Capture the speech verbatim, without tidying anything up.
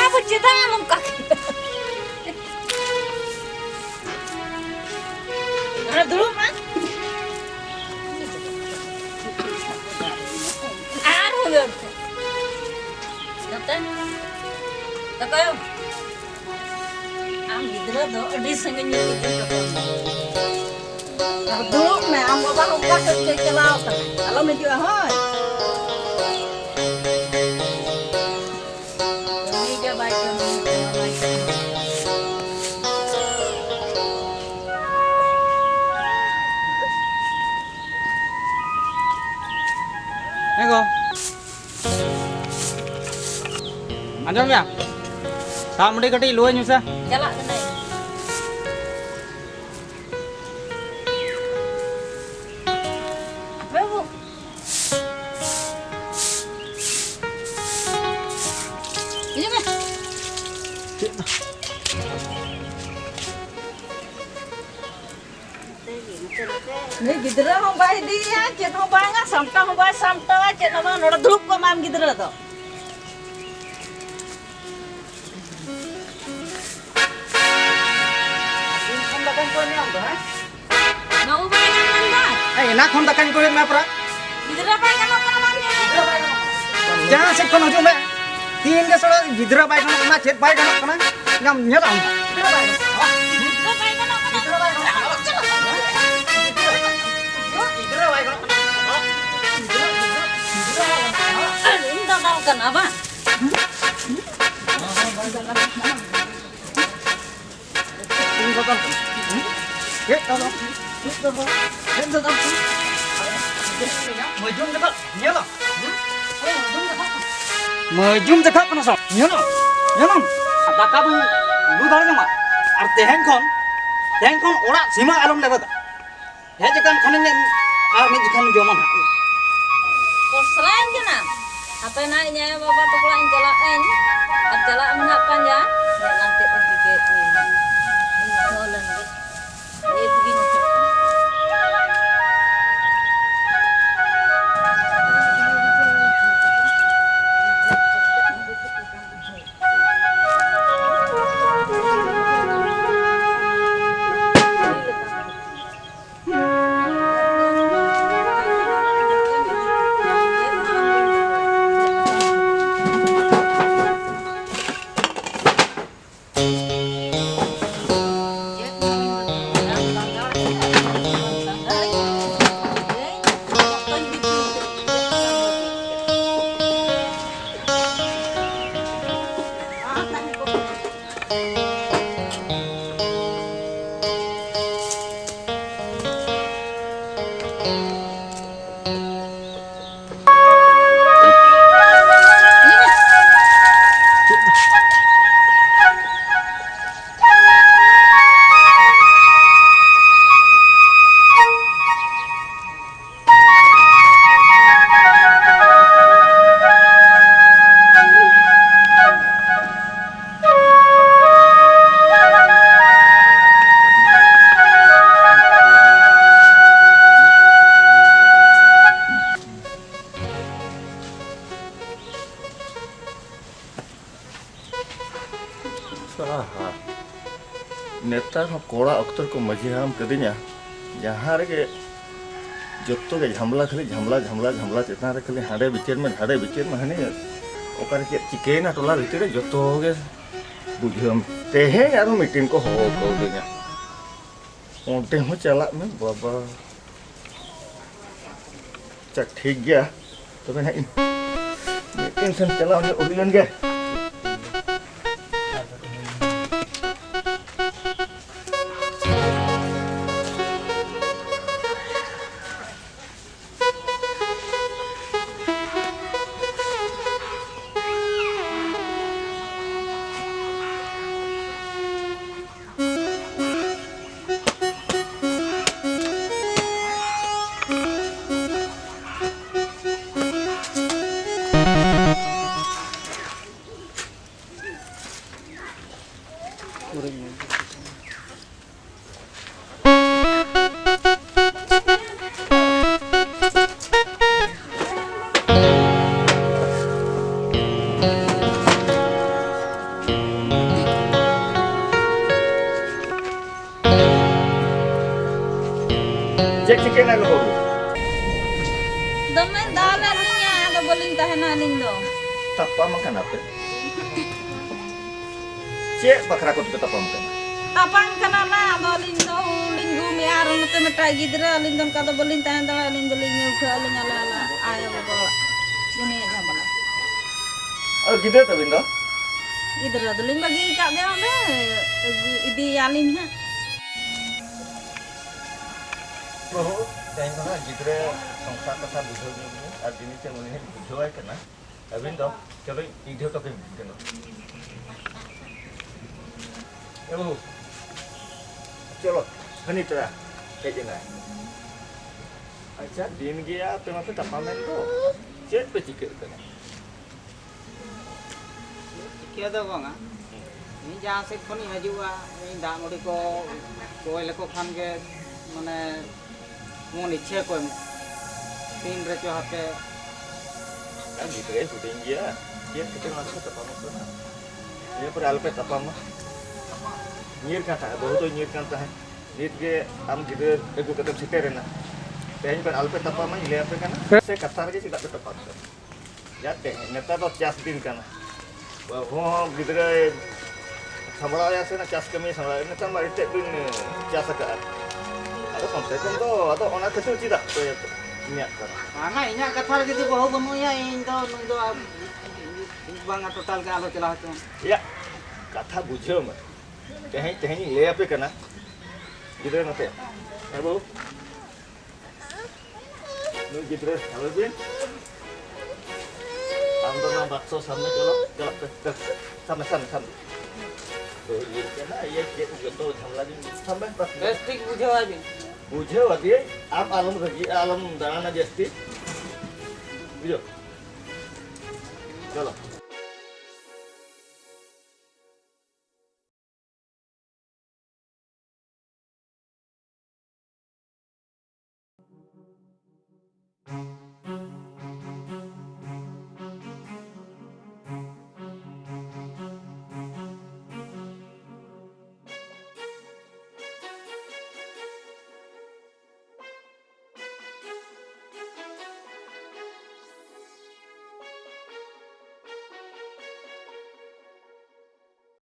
ᱟᱵᱚ ᱪᱮᱫᱟᱜ ᱱᱚᱝᱠᱟ? ᱟᱨ ᱫᱩᱲᱩᱵ ᱢᱟ᱾ ᱟᱨ ᱦᱩᱭᱩᱜ ᱛᱮ᱾ ᱱᱚᱛᱮ᱾ ᱛᱟᱠᱚ᱾ ᱟᱢ ᱜᱤᱫᱽᱨᱟᱹ ᱫᱚ ᱟᱹᱰᱤ ᱥᱟᱺᱜᱤᱧ ᱧᱚᱜ ᱤᱫᱤ ᱠᱟᱠᱚ ᱢᱮ᱾ ᱟᱨ ᱫᱩᱲᱩᱵ ᱢᱮ, ᱟᱢ ᱵᱟᱵᱟ ᱦᱚᱸ ᱚᱠᱟ ᱥᱮᱫ ᱪᱚᱭ ᱪᱟᱞᱟᱣ ᱠᱟᱱᱟ, ᱟᱞᱚᱢ ᱦᱤᱡᱩᱜᱼᱟ, ᱦᱳᱭ᱾ ᱠᱟᱹᱢᱤ ᱜᱮ ᱵᱟᱭ ᱠᱟᱹᱢᱤ ᱠᱟᱱᱟ, ᱵᱟᱭ ᱠᱟᱹᱢᱤ᱾ ᱦᱮᱸ ᱜᱚ᱾ ᱟᱸᱡᱚᱢ ᱢᱮᱭᱟ? ᱫᱟᱜ ᱢᱟᱹᱰᱤ ᱠᱟᱹᱴᱤᱡ ᱞᱩᱣᱟᱹᱧ ᱢᱮᱥᱮ᱾ ᱪᱟᱞᱟᱜ ᱠᱟᱹᱱᱟᱹᱧ᱾ ᱵᱟᱹᱵᱩ᱾ ᱦᱤᱡᱩᱜ ᱢᱮ᱾ ᱱᱩᱭ ᱜᱤᱫᱽᱨᱟᱹ ᱦᱚᱸ ᱵᱟᱭ ᱤᱫᱤᱭᱮᱭᱟ, ᱪᱮᱫ ᱦᱚᱸ ᱵᱟᱝᱟ, ᱥᱟᱢᱴᱟᱣ ᱦᱚᱸ ᱵᱟᱭ ᱥᱟᱢᱴᱟᱣᱟ, ᱪᱮᱫ ᱦᱚᱸ ᱵᱟᱝ᱾ ᱱᱚᱰᱮ ᱫᱩᱲᱩᱵ ᱠᱚᱜ ᱢᱮ ᱟᱢ ᱜᱤᱫᱽᱨᱟᱹ ᱫᱚ᱾ ᱛᱤᱱ ᱠᱷᱚᱱ ᱫᱟᱠᱟᱧ ᱠᱚᱭ ᱢᱮ ᱟᱢ ᱫᱚ, ᱦᱮᱸ? ᱵᱟᱹᱵᱩ ᱵᱟᱭ ᱧᱟᱢ ᱫᱟ᱾ ᱦᱮᱸ, ᱮᱱᱟ ᱠᱷᱚᱱ ᱫᱟᱠᱟᱧ ᱠᱚᱭᱮᱫ ᱢᱮ ᱯᱨᱟ᱾ ᱜᱤᱫᱽᱨᱟᱹ ᱵᱟᱭ ᱜᱟᱱᱚᱜ ᱠᱟᱱᱟ, ᱵᱟᱢ ᱧᱮᱞ ᱮᱫᱟ? ᱡᱟᱦᱟᱸ ᱥᱮᱫ ᱠᱷᱚᱱ ᱦᱤᱡᱩᱜ ᱢᱮ, ᱛᱤᱱ ᱜᱮ ᱥᱟᱞᱟ ᱜᱤᱫᱽᱨᱟᱹ ᱵᱟᱭ ᱜᱟᱱᱚᱜ ᱠᱟᱱᱟ, ᱪᱮᱫ ᱵᱟᱭ ᱜᱟᱱᱚᱜ ᱠᱟᱱᱟ, ᱧᱟᱢ ᱧᱮᱞ ᱟᱢ᱾ ᱜᱤᱫᱽᱨᱟᱹ ᱵᱟᱭ ᱜᱟᱱᱚᱜ ᱠᱟᱱᱟ᱾ ᱜᱤᱫᱽᱨᱟᱹ ᱵᱟᱭ ᱜᱟᱱᱚᱜ ᱠᱟᱱᱟ᱾ ᱜᱤᱫᱽᱨᱟᱹ ᱵᱟᱭ ᱜᱟᱱᱚᱜ ᱠᱟᱱᱟ᱾ ᱤᱧ ᱫᱟᱫᱟᱞ ᱠᱟᱱᱟ ᱵᱟᱝ? ᱤᱧ ᱫᱟᱫᱟᱞ ᱠᱟᱱᱟ᱾ ᱪᱮᱫ ᱫᱟᱫᱟᱞ? ᱪᱮᱫ ᱫᱟᱫᱟᱞ? ᱪᱮᱫ ᱫᱟᱫᱟᱞ? ᱢᱟᱹᱡᱩᱢ ᱫᱟᱫᱟᱞ, ᱧᱮᱞᱟᱢ᱾ ᱢᱟᱹᱡᱩᱢ ᱫᱟᱫᱟᱞ ᱠᱟᱱᱟ ᱥᱟᱢ᱾ ᱧᱮᱞᱟᱢ, ᱧᱮᱞᱟᱢ᱾ ᱫᱟᱠᱟ ᱵᱚᱱ ᱞᱩ ᱫᱟᱲᱮ ᱧᱟᱢᱟ᱾ ᱟᱨ ᱛᱮᱦᱮᱧ ᱠᱷᱚᱱ, ᱛᱮᱦᱮᱧ ᱠᱷᱚᱱ ᱚᱲᱟᱜ ᱥᱤᱢᱟ ᱟᱞᱚᱢ ᱞᱮᱵᱮᱫᱟ᱾ ᱦᱮᱡ ᱟᱠᱟᱱ ᱠᱷᱟᱱᱮᱢ ᱟᱨ ᱢᱤᱫ ᱡᱚᱠᱷᱟᱢ ᱡᱚᱢᱟ ᱱᱟᱦᱟᱜ᱾ ᱯᱚᱥᱲᱟᱭᱮᱱ ᱠᱟᱱᱟᱢ? ᱦᱟᱯᱮ ᱱᱟᱦᱟᱜ ᱤᱧ ᱟᱭᱳ ᱵᱟᱵᱟ ᱛᱟᱠᱚ ᱚᱲᱟᱜ ᱤᱧ ᱪᱟᱞᱟᱜ ᱟᱹᱧ᱾ ᱟᱨ ᱪᱟᱞᱟᱜ ᱢᱮ ᱱᱟᱦᱟᱜ ᱯᱟᱸᱡᱟ᱾ ᱧᱮᱞᱟᱢ ᱪᱮᱫ ᱠᱚ ᱪᱤᱠᱟᱹᱭᱮᱫ ᱢᱮᱭᱟ᱾ ᱤᱧ ᱫᱚ ᱞᱟᱹᱜᱤᱫ᱾ ᱥᱟᱦᱟ᱾ ᱱᱮᱛᱟᱨ ᱦᱚᱸ ᱠᱚᱲᱟ ᱚᱠᱛᱚ ᱨᱮᱠᱚ ᱢᱟᱹᱡᱷᱤ ᱦᱟᱲᱟᱢ ᱠᱟᱹᱫᱤᱧᱟ᱾ ᱡᱟᱦᱟᱸ ᱨᱮᱜᱮ ᱡᱚᱛᱚ ᱜᱮ ᱡᱷᱟᱢᱞᱟ, ᱠᱷᱟᱹᱞᱤ ᱡᱷᱟᱢᱞᱟ, ᱡᱷᱟᱢᱞᱟ, ᱡᱷᱟᱢᱞᱟ ᱪᱮᱛᱟᱱ ᱨᱮ ᱠᱷᱟᱹᱞᱤ ᱦᱟᱸᱰᱮ ᱵᱤᱪᱟᱹᱨ ᱢᱮ, ᱱᱟᱰᱮ ᱵᱤᱪᱟᱹᱨ ᱢᱮ, ᱦᱟᱹᱱᱤ ᱚᱠᱟᱨᱮ ᱪᱮᱫ ᱪᱤᱠᱟᱹᱭᱮᱱᱟ ᱴᱚᱞᱟ ᱵᱷᱤᱛᱤᱨ ᱨᱮ ᱡᱚᱛᱚ ᱜᱮ ᱵᱩᱡᱷᱟᱹᱣ᱾ ᱛᱮᱦᱮᱧ ᱟᱨᱦᱚᱸ ᱢᱤᱴᱤᱝ ᱠᱚ ᱦᱚᱦᱚ ᱠᱟᱣᱫᱤᱧᱟ, ᱚᱸᱰᱮ ᱦᱚᱸ ᱪᱟᱞᱟᱜ ᱢᱮ ᱵᱟᱵᱟ᱾ ᱟᱪᱪᱷᱟ, ᱴᱷᱤᱠ ᱜᱮᱭᱟ, ᱛᱚᱵᱮ ᱱᱟᱦᱟᱜ ᱤᱧ ᱢᱤᱫᱴᱮᱱ ᱥᱮᱱ ᱪᱟᱞᱟᱣ ᱧᱚᱜ ᱦᱩᱭ ᱞᱮᱱ ᱜᱮ᱾ ᱪᱮᱫ ᱪᱤᱠᱟᱹᱭᱮᱱᱟ ᱜᱳ ᱵᱟᱹᱵᱩ? ᱫᱚᱢᱮ ᱫᱟᱞ ᱮᱫ ᱞᱤᱧᱟ, ᱟᱫᱚ ᱵᱟᱹᱞᱤᱧ ᱛᱟᱦᱮᱱᱟ ᱟᱹᱞᱤᱧ ᱫᱚ᱾ ᱛᱟᱯᱟᱢ ᱟᱠᱟᱱᱟ ᱯᱮ? ᱪᱮᱫ ᱵᱟᱠᱷᱨᱟ ᱠᱚ ᱛᱮᱯᱮ ᱛᱟᱯᱟᱢ ᱠᱟᱱᱟ? ᱛᱟᱯᱟᱢ ᱠᱟᱱᱟ ᱞᱮ, ᱟᱫᱚ ᱟᱹᱞᱤᱧ ᱫᱚ ᱦᱩᱲᱩ ᱞᱤᱧ ᱜᱩᱢᱮᱫᱼᱟ ᱟᱨ ᱱᱚᱛᱮ ᱢᱤᱫᱴᱟᱝ ᱜᱤᱫᱽᱨᱟᱹ, ᱟᱹᱞᱤᱧ ᱫᱚ ᱚᱱᱠᱟ ᱫᱚ ᱵᱟᱹᱞᱤᱧ ᱛᱟᱦᱮᱸ ᱫᱟᱲᱮᱭᱟᱜᱼᱟ, ᱟᱹᱞᱤᱧ ᱫᱚᱞᱤᱧ ᱧᱩ ᱠᱷᱟᱹᱣᱟᱹ ᱟᱹᱞᱤᱧ ᱟᱞᱮ ᱟᱞᱮ ᱟᱭᱳ ᱵᱟᱵᱟ ᱚᱲᱟᱜ᱾ ᱩᱱᱤ ᱦᱮᱡ ᱮᱱᱟ ᱵᱚᱞᱮ᱾ ᱟᱨ ᱜᱤᱫᱽᱨᱟᱹ ᱛᱟᱹᱵᱤᱱ ᱫᱚ? ᱜᱤᱫᱽᱨᱟᱹ ᱫᱚᱞᱤᱧ ᱵᱟᱹᱜᱤ ᱟᱠᱟᱫ ᱫᱮᱭᱟ ᱚᱸᱰᱮ, ᱟᱹᱜᱩ ᱤᱫᱤᱭᱟᱞᱤᱧ ᱦᱟᱸᱜ᱾ ᱵᱟᱹᱦᱩ, ᱛᱮᱦᱮᱧ ᱠᱷᱚᱱᱟᱜ ᱜᱤᱫᱽᱨᱟᱹ ᱥᱚᱝᱥᱟᱨ ᱠᱟᱛᱷᱟ ᱵᱩᱡᱷᱟᱹᱣ ᱧᱚᱜ ᱵᱤᱱ, ᱟᱨ ᱡᱩᱫᱤ ᱪᱮᱫ ᱩᱱᱤ ᱦᱚᱸᱧ ᱵᱩᱡᱷᱟᱹᱣᱟᱭ ᱠᱟᱱᱟ, ᱟᱹᱵᱤᱱ ᱫᱚ ᱪᱚᱞᱚ ᱤᱫᱤ ᱦᱚᱴᱚ ᱠᱟᱹᱧ ᱵᱤᱱ᱾ ᱮ ᱵᱟᱹᱦᱩ, ᱪᱚᱞᱚ ᱦᱟᱹᱱᱤ ᱛᱚᱨᱟ ᱦᱮᱡ ᱮᱱᱟᱭ᱾ ᱟᱪᱪᱷᱟ, ᱫᱤᱱ ᱜᱮ ᱟᱯᱮ ᱢᱟᱯᱮ ᱛᱟᱯᱟᱢᱮᱱ ᱫᱚ, ᱪᱮᱫ ᱯᱮ ᱪᱤᱠᱟᱹᱜ ᱠᱟᱱᱟ? ᱪᱤᱠᱟᱹ ᱫᱚ ᱵᱟᱝᱟ, ᱤᱧ ᱡᱟᱦᱟᱸ ᱥᱮᱫ ᱠᱷᱚᱱᱤᱧ ᱦᱤᱡᱩᱜᱼᱟ, ᱤᱧ ᱫᱟᱜ ᱢᱟᱹᱰᱤ ᱠᱚ ᱠᱚᱭ ᱞᱮᱠᱚ ᱠᱷᱟᱱ ᱜᱮ, ᱢᱟᱱᱮ, ᱢᱚᱱ ᱤᱪᱪᱷᱟᱹ ᱠᱚ ᱮᱢᱚᱜᱼᱟ᱾ ᱛᱤᱱ ᱨᱮᱪᱚ ᱦᱟᱯᱮ᱾ ᱟᱨ ᱜᱤᱫᱽᱨᱟᱹᱭ ᱦᱩᱰᱤᱧ ᱜᱮᱭᱟ, ᱪᱮᱫ ᱠᱷᱟᱹᱛᱤᱨ ᱚᱱᱟ ᱫᱚᱯᱮ ᱛᱟᱯᱟᱢᱚᱜ ᱠᱟᱱᱟ? ᱱᱤᱭᱟᱹ ᱯᱚᱨᱮ ᱟᱞᱚᱯᱮ ᱛᱟᱯᱟᱢᱟ᱾ ᱧᱤᱨ ᱠᱟᱱ ᱛᱟᱦᱮᱸᱫ, ᱵᱟᱹᱦᱩ ᱫᱚᱭ ᱧᱤᱨ ᱠᱟᱱ ᱛᱟᱦᱮᱸᱫ᱾ ᱱᱤᱛ ᱜᱮ ᱟᱢ ᱜᱤᱫᱽᱨᱟᱹ ᱟᱹᱜᱩ ᱠᱟᱛᱮᱢ ᱥᱮᱴᱮᱨᱮᱱᱟ᱾ ᱛᱮᱦᱮᱧ ᱠᱷᱚᱱ ᱟᱞᱚᱯᱮ ᱛᱟᱯᱟᱢᱟ, ᱤᱧ ᱞᱟᱹᱭ ᱟᱯᱮ ᱠᱟᱱᱟ᱾ ᱥᱮ ᱠᱟᱛᱷᱟ ᱨᱮᱜᱮ ᱪᱮᱫᱟᱜ ᱯᱮ ᱛᱟᱯᱟᱢ ᱠᱟᱱᱟ? ᱡᱟᱛᱮ ᱱᱮᱛᱟᱨ ᱫᱚ ᱪᱟᱥ ᱫᱤᱱ ᱠᱟᱱᱟ, ᱵᱟᱹᱦᱩ ᱦᱚᱸ ᱜᱤᱫᱽᱨᱟᱹᱭ ᱥᱟᱢᱵᱲᱟᱣᱮᱭᱟ ᱥᱮ ᱚᱱᱟ ᱪᱟᱥ ᱠᱟᱹᱢᱤ ᱥᱟᱢᱵᱲᱟᱣᱮᱭᱟ᱾ ᱱᱮᱛᱟᱨ ᱢᱟ ᱟᱹᱰᱤ ᱛᱮᱫ ᱵᱤᱱ ᱪᱟᱥ ᱟᱠᱟᱫᱼᱟ, ᱟᱫᱚ ᱠᱚᱢ ᱥᱮ ᱠᱚᱢ ᱫᱚ ᱟᱫᱚ ᱚᱱᱟ ᱠᱷᱟᱹᱛᱤᱨ ᱪᱮᱫᱟᱜ ᱯᱮ ᱤᱧᱟᱹᱜ ᱠᱟᱱᱟ? ᱵᱟᱝᱟ, ᱤᱧᱟᱹᱜ ᱠᱟᱛᱷᱟ ᱨᱮ ᱡᱩᱫᱤ ᱵᱟᱹᱦᱩ ᱵᱟᱹᱱᱩᱜ ᱮᱭᱟ, ᱤᱧ ᱫᱚ ᱱᱩᱭ ᱫᱚ ᱟᱨ ᱵᱟᱝᱟ, ᱴᱳᱴᱟᱞ ᱜᱮ ᱟᱞᱚ ᱪᱟᱞᱟᱣ ᱦᱚᱪᱚ᱾ ᱮᱭᱟ, ᱠᱟᱛᱷᱟ ᱵᱩᱡᱷᱟᱹᱣ ᱢᱮ, ᱛᱮᱦᱮᱧ, ᱛᱮᱦᱮᱧ ᱤᱧ ᱞᱟᱹᱭ ᱟᱯᱮ ᱠᱟᱱᱟ, ᱜᱤᱫᱽᱨᱟᱹ ᱱᱚᱛᱮ, ᱦᱮᱸ ᱵᱟᱹᱵᱩ? ᱱᱩᱭ ᱜᱤᱫᱽᱨᱟᱹ ᱥᱟᱵᱮ ᱵᱤᱱ᱾ ᱟᱢ ᱫᱚ ᱱᱚᱣᱟ ᱵᱟᱠᱥᱚ ᱥᱟᱢᱱᱮ ᱪᱚᱞᱚ, ᱪᱟᱞᱟᱜ ᱯᱮ, ᱪᱟᱞᱟᱜ ᱯᱮ᱾ ᱥᱟᱢᱱᱮ, ᱥᱟᱢᱱᱮ, ᱥᱟᱢᱱᱮ᱾ ᱫᱚ ᱤᱭᱟᱹ ᱠᱟᱱᱟ, ᱤᱭᱟᱹ ᱪᱮᱫ ᱡᱚᱛᱚ ᱡᱷᱟᱢᱮᱞᱟ ᱵᱤᱱ ᱥᱟᱢᱱᱮ, ᱵᱟᱥ᱾ ᱵᱮᱥ ᱴᱷᱤᱠ ᱵᱩᱡᱷᱟᱹᱣ ᱟᱭ ᱵᱤᱱ᱾ ᱵᱩᱡᱷᱟᱹᱣ ᱟᱫᱮᱭᱟᱹᱧ, ᱟᱢ ᱟᱞᱚᱢ ᱨᱟᱹᱜᱤᱜᱼᱟ, ᱟᱞᱚᱢ ᱫᱟᱬᱟᱱᱟ ᱡᱟᱹᱥᱛᱤ᱾ ᱵᱩᱡᱷᱟᱹᱣ? ᱪᱚᱞᱚ᱾